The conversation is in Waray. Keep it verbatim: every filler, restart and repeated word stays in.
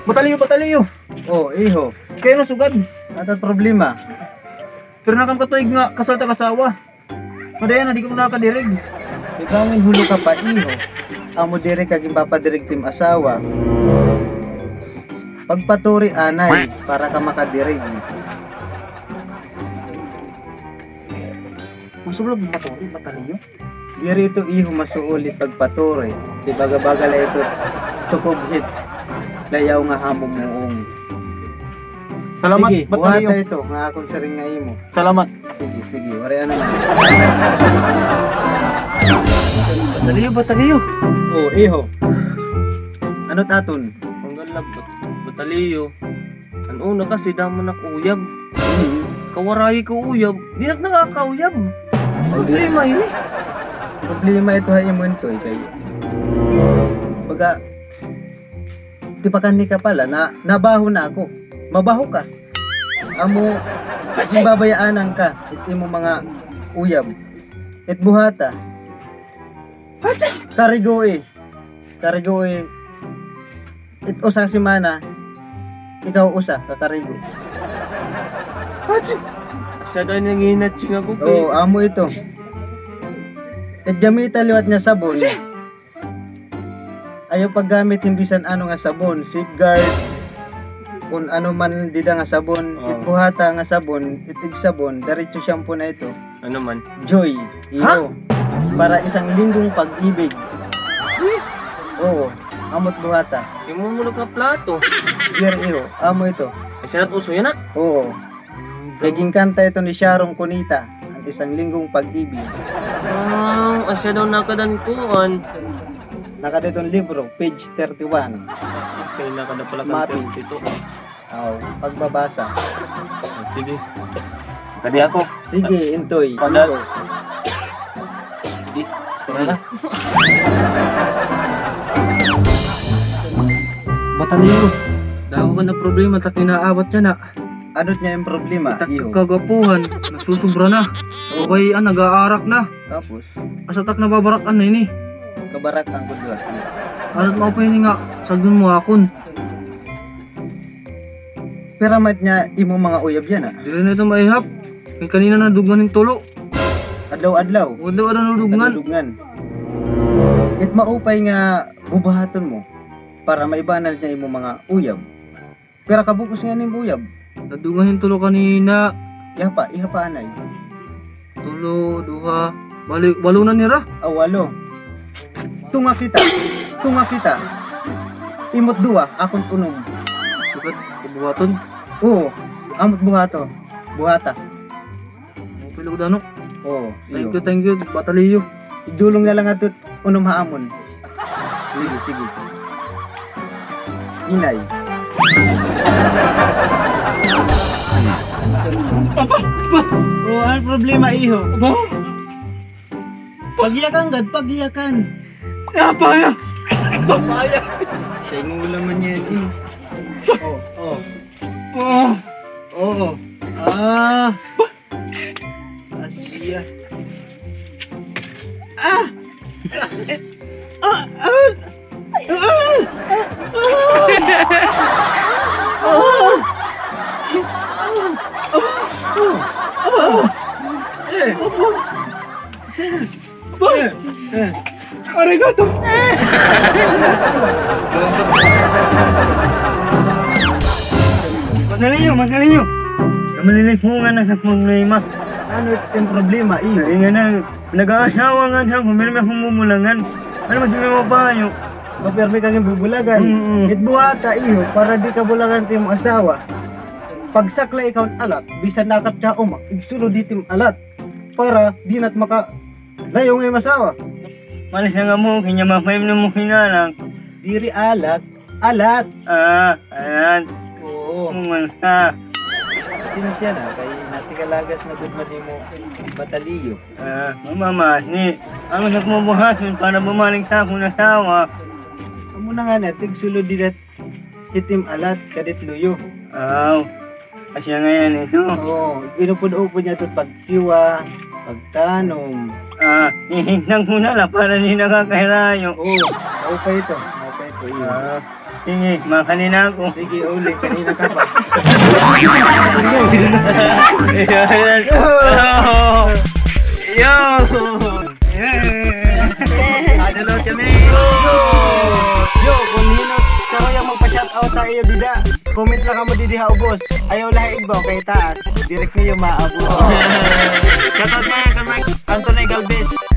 Batalyo, Batalyo. O, iho. Kay ano sugad? Ata problema. Pero nakam katuig nga kasal ta kasawa. Madaya na, di ko nakadirig. Ikaw ngin hulo ka pa, iho. Amo diri ka ginpapadirig tim asawa. Pagpaturi anay, para ka makadirig. Masublo ba paturi, Batalyo? Diri ito, iho, masuol it pagpaturi. Di baga-baga la ito tukob hit layaw nga hamog muong. Salamat, Batalyo. Sige, buhata ito nga akon siring nga imo. Salamat. Sige, sige. Waray ano man. Batalyo, Batalyo. O, iho. Ano it aton? Panggalab, Bat-, Batalyo. An una kasi damo nak uyab. Kawaray ko uyab. Di nak nakakauyab. Problema ini. Problema ito ha imo, Intoy, kay baga, tipakan ni ka pala na nabaho na ako. Mabaho ka. Amo, babayaanan ka it imo mga uyab. It buhata. Karigoi. Karigoi. It usa semana, ikaw usa kakarigo. Asya daw nanginatching ako kay. Oo, amo ito. It gamita liwat nga sabon. Ayaw paggamit hin bisan ano nga sabon, Safeguard, kun ano man dida nga sabon, it buhata nga sabon, it igsabon, diretso shampoo na ito. Ano man? Joy, iyo. Para isang linggong pag-ibig. Oo, amo it buhata. Imo mo nagkaplato. Dear iyo, amo ito. Ay, sanat uso yana? Oo. Kay ginkanta ito ni Sharon Cuneta, an isang linggong pag-ibig. Ah, asya daw nakadan kuan. Nakada iton libro, page thirty-one. Okay, nakada pala kan thirty-two. Aw, pagbabasa. Ah, sige. Kadi ako. Sige, Intoy. Padal. Intoy. Sige, sige na. Batalyo. Dako ka na problema, ta kinaawat yana. Ano niya yung problema? Iyo. Kagapuhan, nasusubra na. Okay, ah, nag-aarak na. Tapos? Asa tak nababarak-an na ini? Kabarak-an ko dua. Ano mao pa ini nga sagdon mo akon? Pira man niya imo mga uyab yana, ah? Diri na ito maihap. Kay kanina nadugnan hin tulo. Adlaw-adlaw. Adlaw-adlaw nadugnan. Nadugnan. It maupay nga bubuhaton mo para maibanan niya imo mga uyab. Pira ka bug-os nga nim uyab? Nadugnan hin tulo kanina. Ihapa, ihapa anay. Tulo, duha, bali, walo na nira. Ah, walo. Tunga kita. Tunga kita. Imo't duha, ako't unom. Sugad, buhaton? Oo, amo't buhaton. Buhata. Okay lang, Dano. Oo, thank you, thank you, Batalyo. Idulong na lang ato unom ha amon. Sige, sige. Inay. O, ano problema, iho? Pagyakan gad, pagyakan. Papaya! Papaya! Sa inyo naman yan, eh. Oh, oh. Oh. Oo. Ah. Asya. Ah! Ah! Ah! Eh. Sir. Arigato. Madali niyo, madali niyo. Malilipungan na sa problema. Ano it problema, eh? Ingana, nag-aasawa nga siya, humirmi akong bubulagan. Ano man sila mapayo? Mapirmi ka nga bubulagan. Mm-mm. It buhata, iho, para di ka bulagan it imo asawa. Pagsaklay ikaw alat, bisan nakat ka uma, igsulod it imo alat. Para di nat maka layo nga masawa. Malis na nga mo, kinya mapahim na mo kinalang. Diri alat, alat. Ah, alat. Oo. Mungan ka. Pasensya na, kay natikalagas na gud man imo, Batalyo. Ah, mamamas ni. Ano sa kumubuhaton para bumalik sa akong asawa? Amo na nga na, tigsulod dida. Itim alat, kadit luyo. Aw. Asya nga yan, eh, no? Oo, inupod-upod niya ito pagkiwa, pagtanom. Ah, ihintang ko na la para di nakakahirayo. Oo, maupay ito, maupay ito. Ah, sige, mga kanina ako. Sige, uli. Kanina ka pa. Yo! Yo! Adto kami! Yo! Yo, kun hin-o karon an magpa-shoutout ha iyo dida, comment la kamo didi ha ubos. Ayaw la ha igbaw kay taas. Direct niyo maabot. Shoutout na kan Mike Anthony Galvez.